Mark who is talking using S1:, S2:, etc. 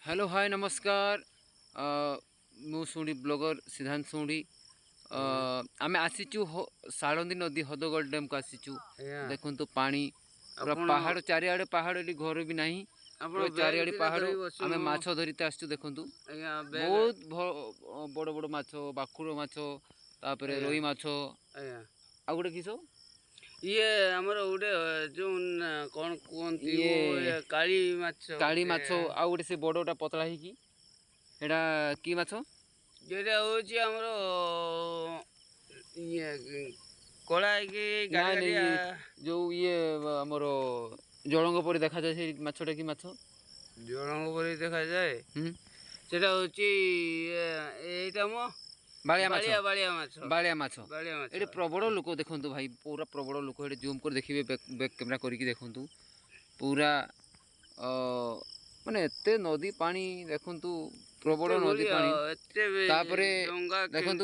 S1: Hello, ହାଏ, ନମସ୍କାର। ମୁଁ ଶୁଣି ବ୍ଲଗର ସିଦ୍ଧାନ୍ତ ଶୁଣି। ଆମେ ଆସିଛୁ ସାଳନ୍ଦୀ ନଦୀ, ହଦଗଡ଼ ଡ୍ୟାମ୍କୁ ଆସିଛୁ। ଦେଖନ୍ତୁ ପାଣି ପୁରା
S2: ଆପଣ
S1: ପାହାଡ଼, ଚାରିଆଡ଼େ ପାହାଡ଼। ଏଠି ଘର ବି ନାହିଁ।
S2: ଆପଣ
S1: ପୁରା
S2: ବ୍ୟାଗ୍
S1: ଚାରିଆଡ଼େ
S2: ଦିଟା
S1: ପାହାଡ଼।
S2: ଧରିକି ବସିବୁ।
S1: ଆମେ ମାଛ ଧରିତେ ଆସିଛୁ, ଦେଖନ୍ତୁ।
S2: ଆଜ୍ଞା, ବ୍ୟାଗ୍।
S1: ବହୁତ ବଡ଼ ବଡ଼ ମାଛ, ଭାକୁର ମାଛ, ତାପରେ ରୋହି ମାଛ। ଆଉ ଗୋଟେ କିସ?
S2: ଇଏ ଆମର ଗୋଟେ ଯୋଉ କ'ଣ କୁହନ୍ତି?
S1: ଇଏ
S2: ଓ କାଳି ମାଛ।
S1: କାଳି
S2: ଗୋଟେ।
S1: ମାଛ। ଆଉ ଗୋଟେ ସେ ବଡ଼ଟା ପତଳା ହେଇକି, ସେଇଟା କି ମାଛ?
S2: ଯେଟା ହଉଛି ଆମର ଇଏ କଳା ହେଇକି ଗାଡ଼ି
S1: ନାଇଁ ନାଇଁ,
S2: ଗାଡ଼ିଆ।
S1: ଇଏ ଯୋଉ ଇଏ ଆମର ଜଳଙ୍ଗ ପରି ଦେଖାଯାଏ, ସେଇ ମାଛଟା କି ମାଛ?
S2: ଜଳଙ୍ଗ ପରି ଦେଖାଯାଏ?
S1: ହୁଁ।
S2: ସେଟା ହଉଛି ଏଇଟା ମ
S1: ବାଳିଆ ମାଛ।
S2: ବାଳିଆ, ବାଳିଆ ମାଛ।
S1: ବାଳିଆ ମାଛ।
S2: ବାଳିଆ ମାଛ।
S1: ଏଠି ପ୍ରବଳ ଲୋକ, ଦେଖନ୍ତୁ ଭାଇ, ପୁରା ପ୍ରବଳ ଲୋକ। ଏଠି ଜୁମ୍ କରି ଦେଖିବେ, ବ୍ୟାକ୍ କ୍ୟାମେରା କରିକି ଦେଖନ୍ତୁ। ପୁରା ମାନେ ଏତେ ନଦୀ ପାଣି ଦେଖନ୍ତୁ, ପ୍ରବଳ
S2: ଏତେ
S1: ନଦୀ
S2: ଗୁଳିଆ,
S1: ପାଣି।
S2: ଏତେ
S1: ତାପରେ
S2: ଡଙ୍ଗା।
S1: ଦେଖନ୍ତୁ।